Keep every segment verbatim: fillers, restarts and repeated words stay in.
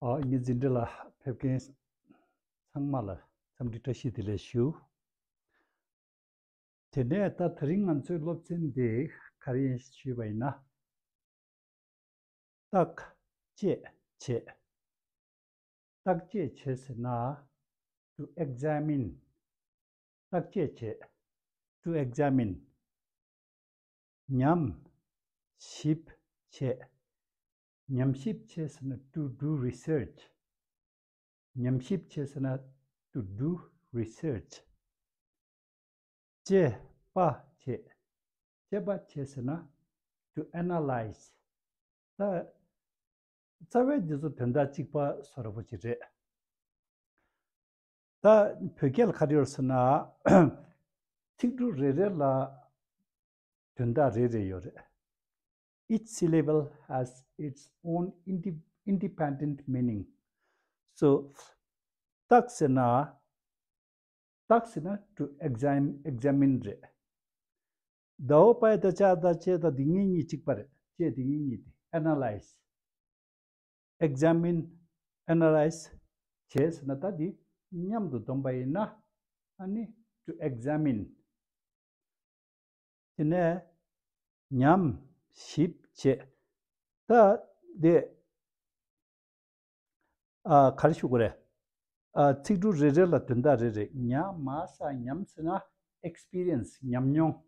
ཨ། ངའི་འཛིན་གྲྭ་ལ་ཕེབས་མཁན་ཚང་མ་ལ་འཚམས་འདྲི་བཀྲ་ཤིས་བདེ་ལེགས་ཞུ། དེ་ནས་ད་དེ་རིང་ང་ཚོའི་སློབ་ཚན་འདི་ག་རེ་ཡིན་ཞུས་པ་ཡིན་ན། བརྟག་དཔྱད་བྱེད། བརྟག་དཔྱད་བྱེད་ཟེར་ན། To examine. བརྟག་དཔྱད་བྱེད། To examine. ཉམས་ཞིབ་བྱེད། ཉམས་ཞིབ་བྱེད་ཟེར་ན། To do research. ཉམས་ཞིབ་བྱེད་ཟེར་ན། To do research. དཔྱད་པ་བྱེད། དཔྱད་པ་བྱེད་ཟེར་ན། To analyze. ད་རྩ་བའི་འདི་ཚོ་དོན་དག་གཅིག་པ་བཟོ་འདྲ་པོ་ཅིག་རེད། ད་བོད་སྐད་ལ་ག་རེ་ཡོད་ཟེར་ན། ཚིག་འབྲུ་རེ་རེ་ལ་དོན་དག་རེ་རེ་ཡོད་རེད། Each syllable has its own inde- independent meaning. So, བརྟག་ཟེར་ན། བརྟག་ཟེར་ན། To exam- examine རེད། ཟླ་བ་པའི་ད་ཅ་ད་ཅེ་ད་འདི་གཉིས་གཉིས་གཅིག་པ་རེད། ཅེ་འདི་གཉིས་གཉིས་དེ། Analyze. Examine. Analyze. བྱས་ཟེར་ན་ད་འདི་མཉམ་དུ་བསྡོམས་པ་ཡིན་ན། ཨ་ནི། To examine. དེ་ནས་ཉམས་ཞིབ་བྱེད། ད་འདི། ཨ། ག་རེ་ཞུ་དགོས་རེད། ཨ། ཚིག་འབྲུ་རེ་རེ་ལ་དོན་དག་རེ་རེ། ཉ་མ་ས་ཉམས་ཟེར་ན། Experience. ཉམས་མྱོང་།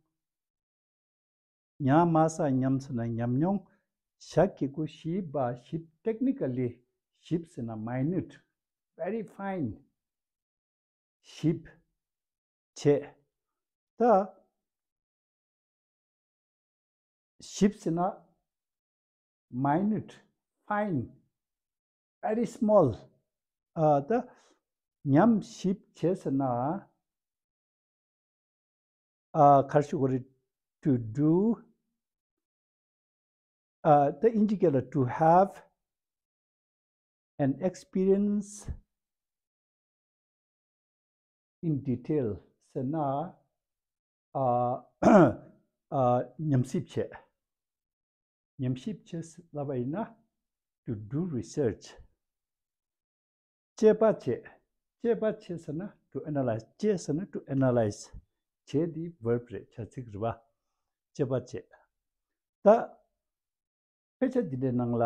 ཉ་མ་ས་ཉམས་ཟེར་ན་ཉམས་མྱོང་། ཞ་གི་གུ་ཞི་བ་ཞིབ། Technically ཞིབ་ཟེར་ན། Minute. Very fine. ཞིབ་བྱེད། ད་ཞིབ་ཟེར་ན། Minute, fine, very small. ཨ། ད་ཉམས་ཞིབ་བྱེད་ཟེར་ན། ཨ། ག་རེ་ཞུ་དགོས་རེད། To do. ཨ། ད་དབྱིན་ཇི་སྐད་ལ། To have an experience in detail ཟེར་ན། ཨ། ཨ། ཉམས་ཞིབ་བྱེད། ཉམས་ཞིབ་བྱེད་ལབ་པ་ཡིན་ན། To do research. དཔྱད་པ་བྱེད། དཔྱད་པ་བྱེད་ཟེར་ན། To analyze. དཔྱད་ཟེར་ན། To analyze. བྱེད་འདི་verb རེད། བྱ་ཚིག་རེད་པ། དཔྱད་པ་བྱེད། ད་དཔེ་ཆ་འདི་འདྲའི་ནང་ལ་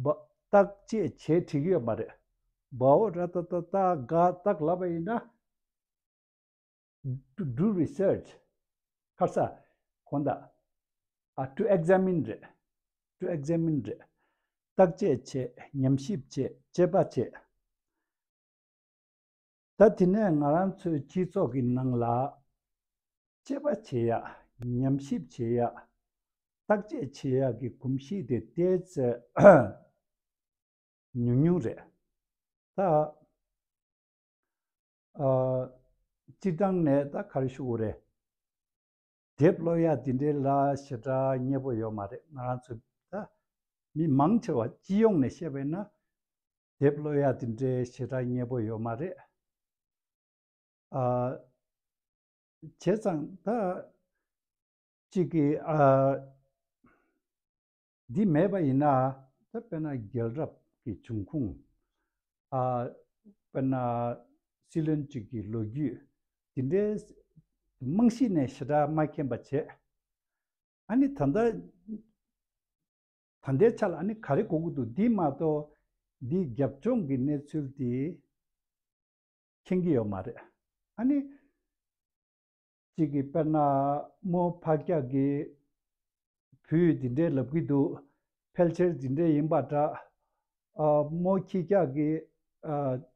བ་བརྟག་དཔྱད་བྱེད་བྲིས་ཀྱི་ཡོད་མ་རེད། བའོ་ར་ཏ་ཏ་བརྟག་ག་བརྟག་ལབ་པ་ཡིན་ན། To do research. ག་རེ་ཟ། དགོངས་དག་ཨ། To examine རེད། To examine རེད། བརྟག་དཔྱད་བྱེད། ཉམས་ཞིབ་བྱེད། དཔྱད་པ་བྱེད། ད་དེ་ནས་ང་རང་ཚོའི་སྤྱི་ཚོགས་ཀྱི་ནང་ལ་དཔྱད་པ་བྱེད་ཡག་ཉམས་ཞིབ་བྱེད་ཡག་བརྟག་དཔྱད་བྱེད་ཡག་གི་གོམས་གཤིས་དེ་ཏོག་ཙམ་ཉུང་ཉུང་རེད། ད་ཨ། སྤྱིར་བཏང་ནས་ད་ག་རེ་ཞུ་དགོས་རེད། དེབ་ཀློག་ཡག་འདི་འདྲའི་ལ་ཞེ་དྲག་མཉེས་པོ་ཡོད་མ་རེད། ང་རང་ཚོ་ད་མི་མང་ཆེ་བ་སྤྱི་ཡོངས་ནས་བཤད་པ་ཡིན་ན། དེབ་ཀློག་ཡག་འདི་འདྲའི་ཞེ་དྲག་མཉེས་པོ་ཡོད་མ་རེད། ཨ། བྱས་ཙང་ད་གཅིག་གིས། ཨ། འདི་མེད་པ་ཡིན་ན། ད་དཔེར་ན་རྒྱལ་རབས་ཀྱི་འབྱུང་ཁུངས། ཨ། དཔེར་ན་སྲིད་བློན་གཅིག་གི་ལོ་རྒྱུས་འདི་འདྲའི་རྨང་གཞི་ནས་ཞེ་དྲག་མ་མཁྱེན་པ་བྱས། ཨ་ནི་ད་ལྟ་ད་ལྟའི་ཆ་ལ་ཨ་ནི་ག་རེ་དགོས་ཀྱི་འདུག་འདི་མ་གཏོགས་འདི་རྒྱབ་ལྗོངས་ཀྱི་གནས་ཚུལ་འདི་མཁྱེན་གྱི་ཡོད་མ་རེད། ཨ་ནི་གཅིག་གིས་དཔེར་ན་རྨོ་ཕག་སྐྱག་གི་བུ་འདི་འདྲའི་ལབ་ཀྱི་འདུག་ཕལ་ཆེར་འདི་འདྲའི་ཡིན་པ་འདྲ། ཨ། རྨོ་ཁྱི་སྐྱག་གི། ཨ།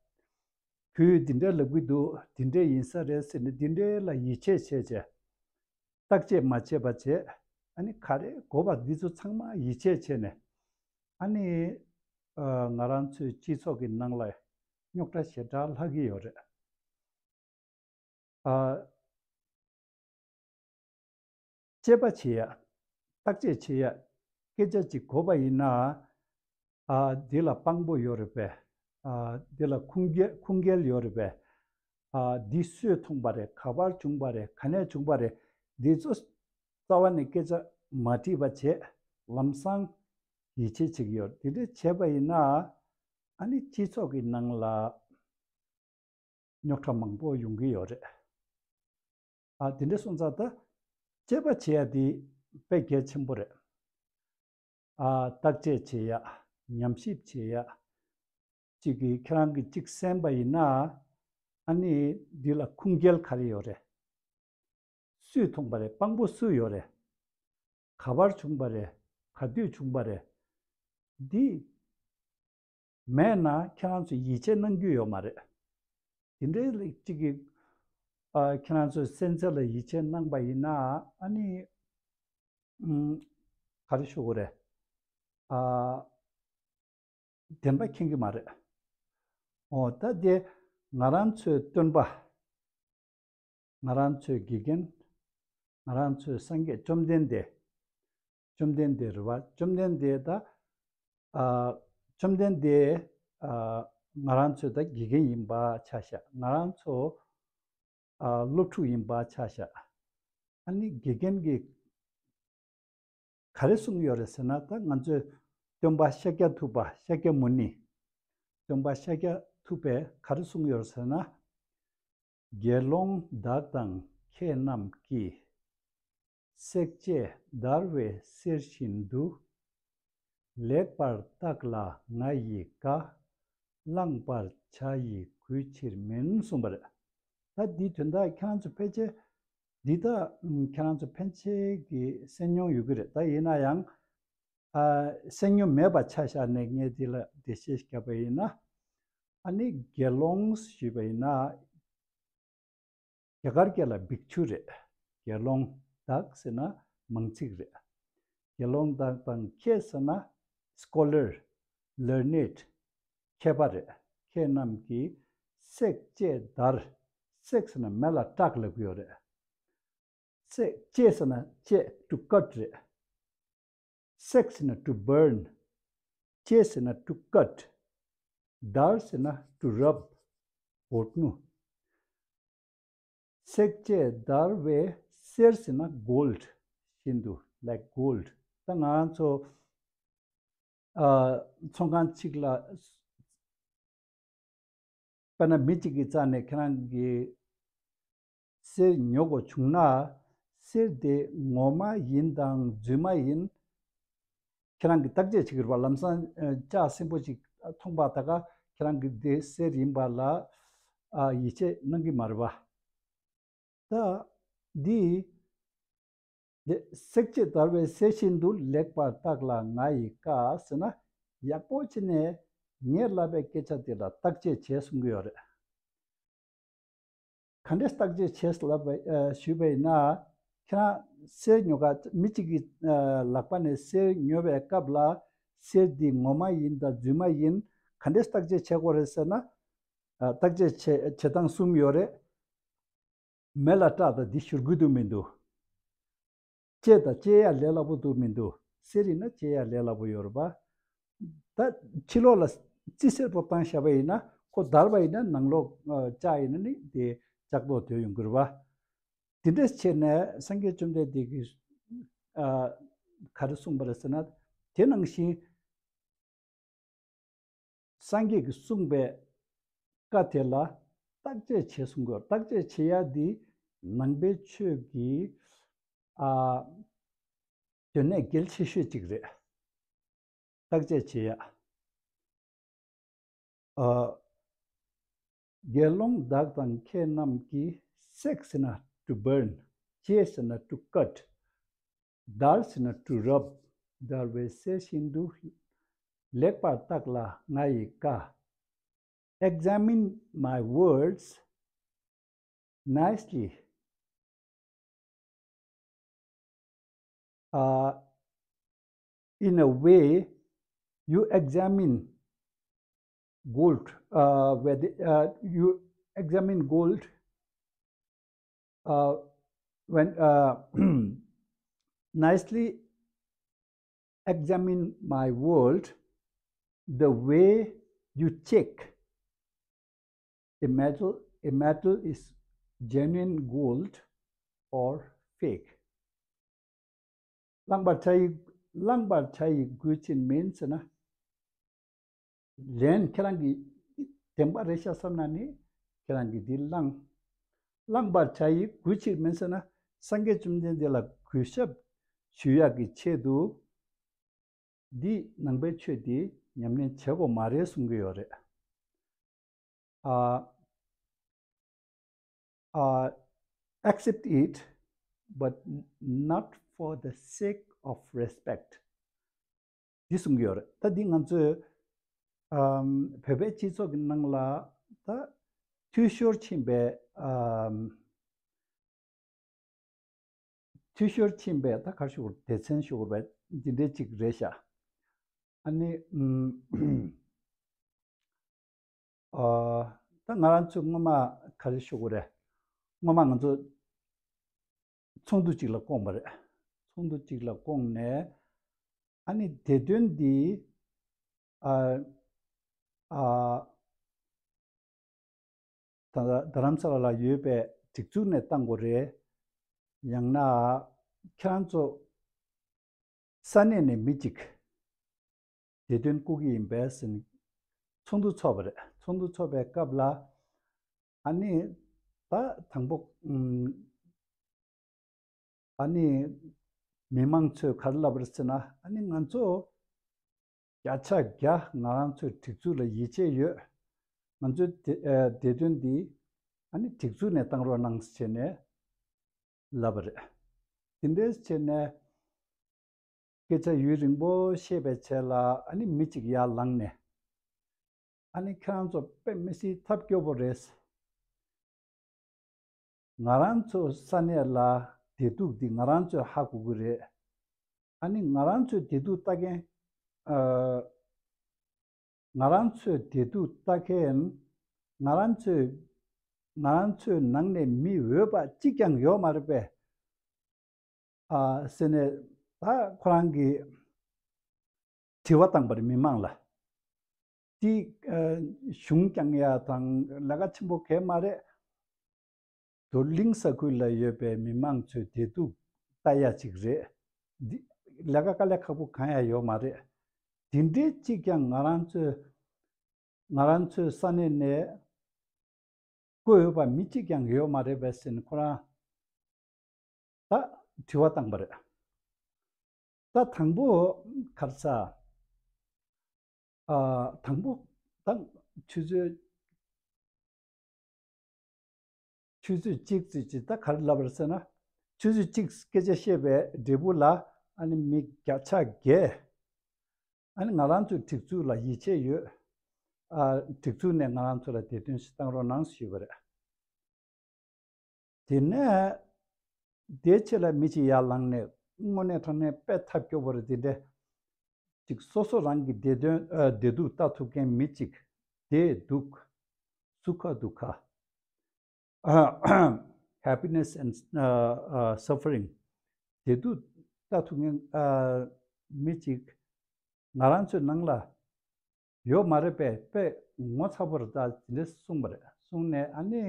བུ་འདི་འདྲའི་ལབ་ཀྱི་འདུག་འདི་འདྲའི་ཡིན་ས་རེད་ཟེར་ནས་འདི་འདྲའི་ལ་ཡིད་ཆེས་བྱས་བྱས། བརྟག་དཔྱད་མ་བྱས་པ་བྱས། ཨ་ནི་ག་རེ་དགོས་པ་འདི་ཚོ་ཚང་མ་ཡིད་ཆེས་བྱས་ནས། ཨ་ནི། ཨ། ང་རང་ཚོའི་སྤྱི་ཚོགས་ཀྱི་ནང་ལ་རྙོག་དྲ་ཞེ་དྲག་ལྷག་གི་ཡོད་རེད། ཨ། དཔྱད་པ་བྱེད་ཡ། བརྟག་དཔྱད་བྱེད་ཡ། སྐད་ཆ་ཅིག་གོ་བ་ཡིན་ན། ཨ། འདི་ལ་དཔང་པོ་ཡོད་རེད་པས། ཨ། འདི་ལ་ཁུངས་སྐྱེལ་ཁུངས་སྐྱེལ་ཡོད་རེད་པས། ཨ། འདི་སུས་མཐོང་པ་རེད། ག་པར་བྱུང་བ་རེད། ག་ནས་བྱུང་བ་རེད། འདི་ཚོ་རྩ་བ་ནས་སྐད་ཆ་མ་དྲིས་པ་བྱས། ལམ་སང་ཡིད་ཆེས་བྱེད་ཀྱི་ཡོད། དེ་འདྲ་བྱས་པ་ཡིན་ན། ཨ་ནི་སྤྱི་ཚོགས་ཀྱི་ནང་ལ་རྙོག་དྲ་མང་པོ་ཡོང་གི་ཡོད་རེད། ཨ་དེ་འདྲ་སོང་ཙང་ད་དཔྱད་པ་བྱེད་ཡ་དེ་དཔེ་གལ་ཆེན་པོ་རེད། ཨ་བརྟག་དཔྱད་བྱེད་ཡ། ཉམས་ཞིབ་བྱེད་ཡ། གཅིག་གིས་ཁྱེད་རང་གིས་གཅིག་གསན་པ་ཡིན་ན། ཨ་ནི་འདི་ལ་ཁུངས་སྐྱེལ་ག་རེ་ཡོད་རེད། སུས་མཐོང་པ་རེད། དཔང་པོ་སུ་ཡོད་རེད། ག་པར་བྱུང་པ་རེད། ག་དུས་བྱུང་པ་རེད། འདི་མེད་ན་ཁྱེད་རང་ཚོས་ཡིད་ཆེས་གནང་རྒྱུ་ཡོད་མ་རེད། དེ་འདྲའི་ལ་གཅིག་གིས་ཨ་ཁྱེད་རང་ཚོའི་སེམས་ཚེ་ལ་ཡིད་ཆེས་གནང་པ་ཡིན་ན། ཨ་ནི་ཨུམ་ག་རེ་ཞུ་དགོས་རེད། ཨ་བདེན་པ་མཁྱེན་གྱི་མ་རེད། འོ་ད་དེ་ང་རང་ཚོའི་སྟོན་པ། ང་རང་ཚོའི་དགེ་རྒན། ང་རང་ཚོའི་སངས་རྒྱས་བཅོམ་ལྡན་འདས། བཅོམ་ལྡན་འདས་རེད་བ། བཅོམ་ལྡན་འདས་ད། ཨ་བཅོམ་ལྡན་འདས། ཨ་ང་རང་ཚོའི་ད་དགེ་རྒན་ཡིན་པ་ཆ་བཞག་ང་རང་ཚོ་ཨ་སློབ་ཕྲུག་ཡིན་པ་ཆ་བཞག་ཨ་ནི་དགེ་རྒན་གྱིས་ག་རེ་གསུངས་ཡོད་རེད་ཟེར་ན། ད་ང་ཚོའི་སྟོན་པ་ཤཱཀྱ་ཐུབ་པ། ཤཱཀྱ་མུ་ནི། སྟོན་པ་ཤཱཀྱ་ཐུབ་པས་ག་རེ་གསུངས་ཡོད་རེད་ཟེར་ན། དགེ་སློང་བདག་དང་ཁྱེད་རྣམས་ཀྱིས། བསྲེགས་བཅད་བརྡར་བའི་གསེར་བཞིན་དུ། ལེགས་པར་བརྟགས་ལ་ང་ཡི་བཀའ། བླངས་པར་བྱ་ཡི་གུས་ཕྱིར་མིན། གསུངས་པ་རེད། ད་འདིའི་དོན་དག་ཁྱེད་རང་ཚོ་ཕལ་ཆེར། འདི་ད་ཁྱེད་རང་ཚོ་ཕལ་ཆེར་གྱིས་གསན་མྱོང་ཡོད་ཀྱི་རེད། ད་ཡིན་ན་ཡང་ཨ་གསན་མྱོང་མེད་པ་ཆ་བཞག་ནས་ངས་འདི་ལ་འགྲེལ་བཤད་བརྒྱབ་པ་ཡིན་ན། ཨ་ནི་དགེ་སློང་ཞུས་པ་ཡིན་ན། རྒྱ་གར་སྐད་ལ་བྷིག་ཆུ་རེད། དགེ་སློང་། བདག་ཟེར་ན་མང་ཚིག་རེད། དགེ་སློང་དག་དང་ཁྱེད་ཟེར་ན་scholar, learned, མཁས་པ་རེད། ཁྱེད་རྣམས་ཀྱིས་བསྲེགས་བཅད་བརྡར། བསྲེགས་ཟེར་ན་མེ་ལ་སྲེག་ལབ་ཀྱི་ཡོད་རེད། བསྲེགས་བཅད་ཟེར་ན་བཅད་to cut རེད། བསྲེགས་ཟེར་ན་to burn། བཅད་ཟེར་ན་to cut། བརྡར་ཟེར་ན་to rub། འོ་ནུ། བསྲེགས་བཅད་བརྡར་བའི་གསེར་ཟེར་ན་gold བཞིན་དུ། like gold། ད་ང་རང་ཚོ་ཨ་ཚོང་ཁང་གཅིག་ལ། དཔེར་ན་མི་གཅིག་གི་རྩ་ནས་ཁྱེད་རང་གིས་གསེར་ཉོ་དགོས་བྱུང་ན། གསེར་དེ་ངོ་མ་ཡིན་དང་རྫུན་མ་ཡིན། ཁྱེད་རང་གིས་བརྟག་དཔྱད་བྱེད་ཀྱི་རེད་པ། ལམ་སང་ཨ་ལྕགས་སྲིན་པོ་ཅིག་མཐོང་པ་ད་ག་ཁྱེད་རང་གིས་དེ་གསེར་ཡིན་པ་ལ་ཨ་ཡིད་ཆེས་གནང་གི་མ་རེད་པ། ད་འདི། དེ་བསྲེགས་བཅད་བརྡར་བའི་གསེར་བཞིན་དུ། ལེགས་པར་བརྟགས་ལ་ང་ཡི་བཀའ། ཟེར་ན་ཡག་པོ་བྱས་ནས་ངས་ལབ་པའི་སྐད་ཆ་དེ་ལ་བརྟག་དཔྱད་བྱས་གསུང་གི་ཡོད་རེད། ག་འདྲས་བརྟག་དཔྱད་བྱས་ལབ་པ་ཨ་ཞུས་པ་ཡིན་ན། ཁྱེད་རང་གསེར་ཉོ་ག་མི་གཅིག་གི་ཨ་ལག་པ་ནས་གསེར་ཉོ་བའི་སྐབས་ལ། གསེར་འདི་ངོ་མ་ཡིན་དང་རྫུན་མ་ཡིན་ག་འདྲས་བརྟག་དཔྱད་བྱེད་དགོས་རེད་ཟེར་ན། ཨ་བརྟག་དཔྱད་བྱེད་བྱེད་སྟངས་གསུམ་ཡོད་རེད། མེ་ལ་སྲེག་དང་འདི་བཞུར་གི་འདུག་མི་འདུག་བཅད་དང་བཅད་ཡ་ལས་སླ་པོ་འདུག་མི་འདུག་གསེར་ཡིན་ན་བཅད་ཡ་ལས་སླ་པོ་ཡོད་རེད་པ། ད་ཕྱི་ལོགས་ལ་རྩི་སེར་པོ་བཏང་བཞག་པ་ཡིན་ན། ཁོ་བརྡར་བ་ཡིན་ན་ནང་ལོགས་ཨ་ལྕགས་ཡིན་ན་ནི་དེ་ལྕགས་མདོག་དོད་ཡོང་གི་རེད་པ། དེ་འདྲ་བྱས་ནས་སངས་རྒྱས་བཅོམ་ལྡན་འདས་ཀྱིས་ཨ་ག་རེ་གསུངས་པ་རེད་ཟེར་ན། དེ་ནང་བཞིན། སངས་རྒྱས་ཀྱིས་གསུངས་པའི་བཀའ་དེ་ལ་བརྟག་དཔྱད་བྱེད་གསུང་གི་ཡོད། བརྟག་དཔྱད་བྱེད་ཡ་འདི་ནང་པའི་ཆོས་ཀྱི་ཨ་དོན་གནད་གལ་ཆེ་ཤོས་གཅིག་རེད། བརྟག་དཔྱད་བྱེད་ཡ། ཨ་དགེ་སློང་བདག་དང་ཁྱེད་རྣམས་ཀྱིས། བསྲེགས་ཟེར་ན་to burn། བཅད་ཟེར་ན་to cut། བརྡར་ཟེར་ན་to rub། བརྡར་བའི་གསེར་བཞིན་དུ། ལེགས་པར་བརྟགས་ལ་ང་ཡི་བཀའ། Examine my words nicely. Uh, in a way, you examine gold, uh, where the, uh, you examine gold uh, when uh, nicely examine my world, the way you check a metal, a metal is genuine gold or fake. བླངས་པར་བྱ་ཡི། བླངས་པར་བྱ་ཡི་གུས་ཕྱིར་མིན་ཟེར་ན། ལན་ཁྱེད་རང་གིས་བདེན་པ་རེད་ཤག་བསམ་ན་ནི་ཁྱེད་རང་གིས་འདི་བླངས། བླངས་པར་བྱ་ཡི་གུས་ཕྱིར་མིན་ཟེར་ན། སངས་རྒྱས་བཅོམ་ལྡན་འདས་ལ་གུས་ཞབས་ཞུ་ཡག་གི་ཆེད་དུ། འདི་ནང་པའི་ཆོས་འདི་ཉམས་ལེན་བྱེད་དགོས་མ་རེད་གསུང་གི་ཡོད་རེད། ཨ། ཨ། Accept it, but not for the sake of respect. འདི་གསུང་གི་ཡོད་རེད། ད་འདི་ང་ཚོས་ཨམ། བོད་པའི་སྤྱི་ཚོགས་ཀྱི་ནང་ལ་ད་འཐུས་ཤོར་ཕྱིན་པའི་ཨམ། འཐུས་ཤོར་ཕྱིན་པའི་ད་ག་རེ་ཞུ་དགོས་རེད། སྡེ་ཚན་ཞུ་དགོས་པ་འདི་འདྲའི་ཅིག་རེད་ཤག་ཨ་ནི་ཨམ། ཨ། ད་ང་རང་ཚོས་སྔོན་མ་ག་རེ་ཞུ་དགོས་རེད། སྔོན་མ་ང་ཚོ་ཚོགས་འདུ་གཅིག་ལ་བསྐོངས་པ་རེད། ཚོགས་འདུ་གཅིག་ལ་བསྐོངས་ནས་ཨ་ནི་སྡེ་དོན་འདི་ཨ། ཨ། ད་རྡ་རམ་ས་ལ་ལ་ཡོད་པའི་སྒྲིག་འཛུགས་ནས་བཏང་དགོས་རེད། ཡང་ན་ཁྱེད་རང་ཚོ་ས་གནས་ནས་མི་གཅིག་སྡེ་དོན་བསྐོ་གི་ཡིན་པས་ཟེར་ནས་ཚོགས་འདུ་ཚོགས་པ་རེད། ཚོགས་འདུ་ཚོགས་པའི་སྐབས་ལ་ཨ་ནི་ད་དང་པོ་ཨུམ། ཨ་ནི་མི་མང་ཚོས་ག་རེ་ལབ་པ་རེད་ཟེར་ན། ཨ་ནི་ང་ཚོ་བརྒྱ་ཆ་བརྒྱ་ང་རང་ཚོའི་སྒྲིག་འཛུགས་ལ་ཡིད་ཆེས་ཡོད། ང་ཚོའི་སྡེ་ཨ། སྡེ་དོན་འདི་ཨ་ནི་སྒྲིག་འཛུགས་ནས་བཏང་རོགས་གནང་ཟེར་ནས་ལབ་པ་རེད། དེ་འདྲས་བྱས་ནས་སྐད་ཆ་ཡུན་རིང་པོ་བཤད་པའི་རྗེས་ལ་ཨ་ནི་མི་གཅིག་ཡར་ལངས་ནས། ཨ་ནི་ཁྱེད་རང་ཚོ་དཔེ་མི་སྲིད་ཐབས་སྐྱོ་པོ་རེད། ང་རང་ཚོ་ས་གནས་ལ་བདེ་སྡུག་འདི་ང་རང་ཚོས་ཧ་གོ་གི་རེད། ཨ་ནི་ང་རང་ཚོའི་བདེ་སྡུག་ལྟ་མཁན། ཨ། ང་རང་ཚོའི་བདེ་སྡུག་ལྟ་མཁན། ང་རང་ཚོའི། ང་རང་ཚོའི་ནང་ནས་མི་འོས་པ་གཅིག་ཀྱང་ཡོད་མ་རེད་པས། ཨ། ཟེར་ནས་ད་ཁོ་རང་གིས་དྲི་བ་བཏང་པ་རེད་མི་མང་ལ། དེ་ཨ། གཞུང་བསྐྱང་ཡ་དང་ལས་ཀ་ཆེན་པོ་གང་ཡང་མ་རེད། རྡོར་གླིང་ས་ཁུལ་ལ་ཡོད་པའི་མི་མང་ཚོའི་བདེ་སྡུག་ལྟ་ཡ་ཅིག་རེད། འདི་ལས་ཀ་དཀའ་ལས་ཁག་པོ་གང་ཡང་ཡོད་མ་རེད། དེ་འདྲའི་གཅིག་ཀྱང་ང་རང་ཚོའི། ང་རང་ཚོའི་ས་གནས་ནས་བསྐོས་ཡོད་པ་མི་གཅིག་ཀྱང་ཡོད་མ་རེད་པས་ཟེར་ནས་ཁོ་རང་ད་དྲི་བ་བཏང་པ་རེད། ད་དང་པོ་ག་རེ་ཟ། ཨ། དང་པོ་ད་ཆུ་ཚོད། ཆུ་ཚོད་གཅིག་ཙམ་ཅིག་ད་ག་རེ་ལབ་པ་རེད་ཟེར་ན། ཆུ་ཚོད་གཅིག་སྐད་ཆ་བཤད་པའི་འབྲས་བུ་ལ་ཨ་ནི་མི་བརྒྱ་ཆ་བརྒྱ། ཨ་ནི་ང་རང་ཚོའི་སྒྲིག་འཛུགས་ལ་ཡིད་ཆེས་ཡོད། ཨ། སྒྲིག་འཛུགས་ནས་ང་རང་ཚོ་ལ་བདེ་དོན་ཞིག་བཏང་རོགས་གནང་ཞུས་པ་རེད། དེ་ནས་དེའི་ཆེད་ལ་མི་གཅིག་ཡར་ལངས་ནས་དངོས་གནས་དྲང་གནས་དཔེ་ཐབས་སྐྱོ་པོ་རེད། དེ་འདྲ་ཅིག་སོ་སོ་རང་གི་བདེ་དོན། ཨ། བདེ་སྡུག་ལྟ་ཐུབ་མཁན་མི་གཅིག་བདེ་སྡུག་སུ་ཁ་དུ་ཁ། Happiness and, uh, uh, suffering. བདེ་སྡུག་ལྟ་ཐུབ་མཁན། ཨ། མི་གཅིག་ང་རང་ཚོའི་ནང་ལ་ཡོད་མ་རེད་པས། དཔེ་ངོ་ཚ་པོ་རེད། ད་དེ་འདྲ་གསུངས་པ་རེད། གསུངས་ནས་ཨ་ནི་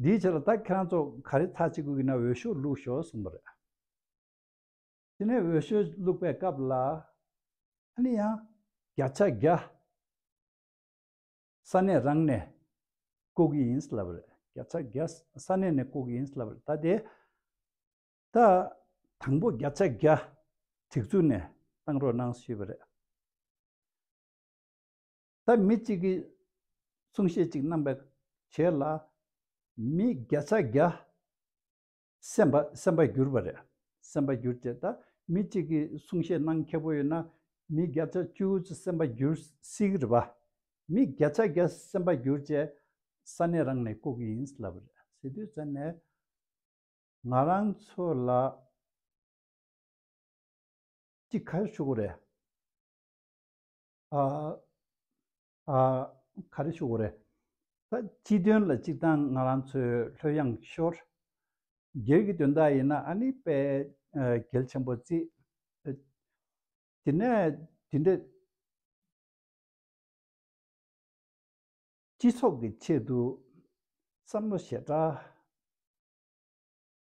འདིའི་ཕྱིར་ད་ཁྱེད་རང་ཚོ་ག་རེ་ཐག་གཅོད་དགོས་ཀྱི་ན་འོས་ཤོག་བླུགས་ཤོག་གསུངས་པ་རེད། དེ་ནས་འོས་ཤོག་བླུགས་པའི་སྐབས་ལ་ཨ་ནི་ཡང་བརྒྱ་ཆ་བརྒྱ་ས་གནས་རང་ནས་བསྐོ་གི་ཡིན་ལབ་པ་རེད། བརྒྱ་ཆ་བརྒྱ་ས་གནས་ནས་བསྐོ་གི་ཡིན་ལབ་པ་རེད། ད་དེ་ད་དང་པོ་བརྒྱ་ཆ་བརྒྱ་སྒྲིག་འཛུགས་ནས་བཏང་རོགས་གནང་ཞུས་པ་རེད། ད་མི་གཅིག་གིས་གསུང་བཤད་ཅིག་གནང་པའི་རྗེས་ལ་མི་བརྒྱ་ཆ་བརྒྱ་སེམས་པ་སེམས་པ་འགྱུར་བ་རེད། སེམས་པ་འགྱུར་བྱས། ད་མི་གཅིག་གིས་གསུང་བཤད་གནང་མཁས་པོ་ཡོད་ན་མི་བརྒྱ་ཆ་བཅུ་ཙམ་སེམས་པ་འགྱུར་སྲིད་ཀྱི་རེད་པ། མི་བརྒྱ་ཆ་བརྒྱ་སེམས་པ་འགྱུར་བྱས་ས་གནས་རང་ནས་བསྐོ་གི་ཡིན་ལབ་པ་རེད། ཟེར་དུས་ཙམ་ནས་ང་རང་ཚོ་ལ་གཅིག་ག་རེ་ཞུ་དགོས་རེད། ཨ། ཨ། ག་རེ་ཞུ་དགོས་རེད། ད་སྤྱི་དོན་ལ་སྤྱིར་བཏང་ང་རང་ཚོའི་ལྷོད་ཡངས་ཤོར། སྒེར་གྱི་དོན་དག་ཡིན་ན་ཨ་ནི་དཔེ་ཨ། གལ་ཆེན་པོ་བརྩི། དེ་ནས་དེ་འདྲ་སྤྱི་ཚོགས་ཀྱི་ཆེད་དུ་བསམ་བློ་ཞེ་དྲག་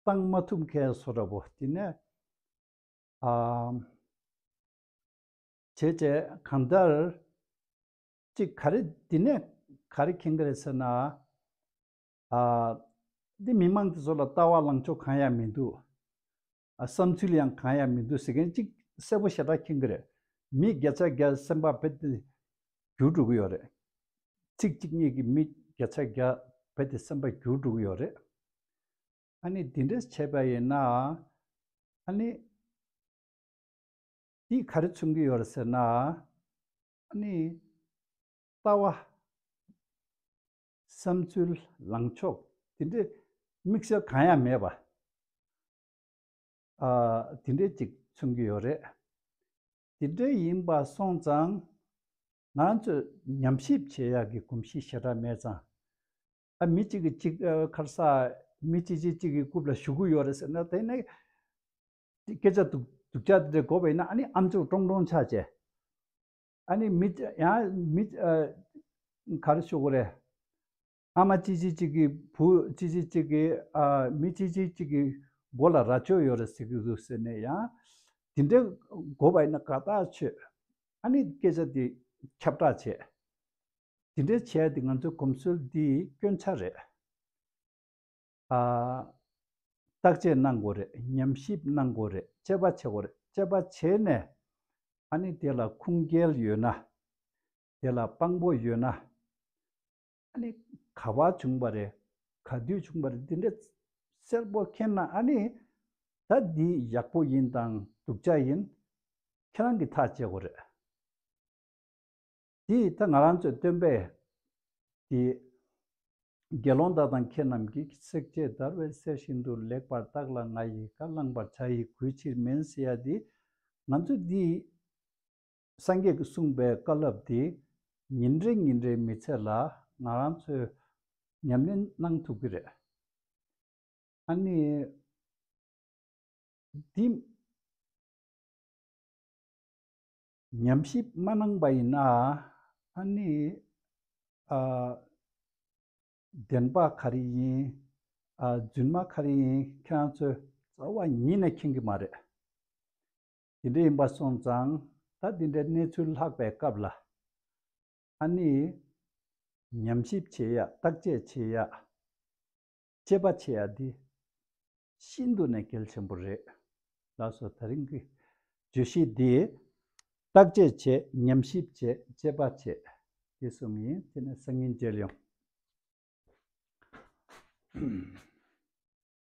བཏང་མ་ཐུབ་མཁན་བཟོ་འདྲ་པོ། དེ་ནས་ཨ། བྱས་བྱས་གང་ལྟར། གཅིག་ག་རེ་འདི་ནས་ག་རེ་མཁྱེན་གྱི་རེད་ཟེར་ན། ཨ། འདི་མི་མང་དེ་ཚོ་ལ་ལྟ་བ་ལངས་ཕྱོགས་གང་ཡང་མི་འདུག་ཨ། བསམ་ཚུལ་ཡང་གང་ཡང་མི་འདུག་ཟེར་མཁན་གཅིག་གསལ་པོ་ཞེ་དྲག་མཁྱེན་གྱི་རེད། མི་བརྒྱ་ཆ་བརྒྱ་སེམས་པ་རྦད་དེ་འགྱུར་འགྲོ་གི་ཡོད་རེད། ཚིག་གཅིག་གཉིས་ཀྱིས་མི་བརྒྱ་ཆ་བརྒྱ་རྦད་དེ་སེམས་པ་འགྱུར་འགྲོ་གི་ཡོད་རེད། ཨ་ནི་འདི་འདྲས་བྱས་པ་ཡིན་ན། ཨ་ནི། འདིས་ག་རེ་མཚོན་གྱི་ཡོད་རེད་ཟེར་ན། ཨ་ནི། ལྟ་བ། བསམ་ཚུལ་ལངས་ཕྱོགས་དེ་འདྲའི་དམིགས་བསལ་གང་ཡང་མེད་པ། ཨ། དེ་འདྲའི་ཅིག་མཚོན་གྱི་ཡོད་རེད། དེ་འདྲའི་ཡིན་པ་སོང་ཙང་། ང་ཚོས་ཉམས་ཞིབ་བྱེད་ཡག་གི་གོམས་གཤིས་ཞེ་དྲག་མེད་ཙང་། ཨ། མི་གཅིག་གིས་གཅིག་ཨ། ཁར་ས། མི་གཅིག་གཅིག་གཅིག་གི་རྐུབ་ལ་གཞུ་གི་ཡོད་རེད་ཟེར་ན། དེ་ནས་སྐད་ཆ་སྡུག་སྡུག་ཅག་དེ་འདྲ་གོ་བ་ཡིན་ན། ཨ་ནི་ཨམ་ཅོག་ཀྲོང་ཀྲོང་ཆགས་བྱས། ཨ་ནི་མི་ཡང་མི་ཨ། ག་རེ་ཞུ་དགོས་རེད། ཨ་མ་གཅིག་གཅིག་གཅིག་གི་བུ་གཅིག་གཅིག་གཅིག་གི་ཨ། མི་གཅིག་གཅིག་གཅིག་གི་མགོ་ལ་རྭ་ཅོ་ཡོད་རེད་ཟེར་གྱི་འདུག་ཟེར་ནས། ཡང་དེ་འདྲ་གོ་བ་ཡིན་ན་དགའ་ཐག་ཆོད། ཨ་ནི་སྐད་ཆ་དེ་ཁྱབ་བསྒྲགས་བྱས། དེ་འདྲ་བྱས་ཏེ་ང་ཚོའི་གོམས་སྲོལ་འདི་སྐྱོན་ཆ་རེད། ཨ། བརྟག་དཔྱད་གནང་དགོས་རེད། ཉམས་ཞིབ་གནང་དགོས་རེད། དཔྱད་པ་བྱེད་དགོས་རེད། དཔྱད་པ་བྱས་ནས། ཨ་ནི་དེ་ལ་ཁུངས་སྐྱེལ་ཡོད་ན། དེ་ལ་དཔང་པོ་ཡོད་ན། ཨ་ནི་ག་པར་བྱུང་བ་རེད། ག་དུས་བྱུང་བ་རེད། འདི་འདྲ་གསལ་པོ་མཁྱེན་ན། ཨ་ནི་ད་འདི་ཡག་པོ་ཡིན་དང་སྡུག་ཅག་ཡིན། ཁྱེད་རང་གིས་ཐག་བཅད་དགོས་རེད། དེ་ད་ང་རང་ཚོའི་སྟོན་པས་དེ། དགེ་སློང་དག་དང་ཁྱེད་རྣམས་ཀྱིས། བསྲེག་བཅད་བརྡར་བའི་གསེར་བཞིན་དུ། ལེགས་པར་བརྟགས་ལ་ང་ཡི་བཀའ། བླངས་པར་བྱ་ཡི་གུས་ཕྱིར་མིན། ཟེར་ཡ་དེ། ང་ཚོ་འདི་སངས་རྒྱས་ཀྱིས་གསུངས་པའི་བཀའ་སློབ་དེ་ཉིན་རེ་ཉིན་རེའི་མི་ཚེ་ལ་ང་རང་ཚོས་ཉམས་ལེན་གནང་ཐུབ་ཀྱི་རེད། ཨ་ནི། འདི་ཉམས་ཞིབ་མ་གནང་པ་ཡིན་ན། ཨ་ནི། ཨ། བདེན་པ་ག་རེ་ཡིན། ཨ། རྫུན་མ་ག་རེ་ཡིན། ཁྱེད་རང་ཚོས་རྩ་བ་ཉིད་ནས་མཁྱེན་གྱི་མ་རེད། དེ་འདྲ་ཡིན་པ་སོང་ཙང་། ད་དེ་འདྲའི་གནས་ཚུལ་ལྷག་པའི་སྐབས་ལ། ཨ་ནི། ཉམས་ཞིབ་བྱེད་ཡ། བརྟག་དཔྱད་བྱེད་ཡ། དཔྱད་པ་བྱེད་ཡ་འདི་ཤིན་ཏུ་ནས་གལ་ཆེན་པོ་རེད། ལགས་སོ། དེ་རིང་གི་བརྗོད་གཞི་འདི། བརྟག་དཔྱད་བྱེད། ཉམས་ཞིབ་བྱེད། དཔྱད་པ་བྱེད། འདི་གསུམ་ཡིན། དེ་ནས་སང་ཉིན་མཇལ་ཡོང་།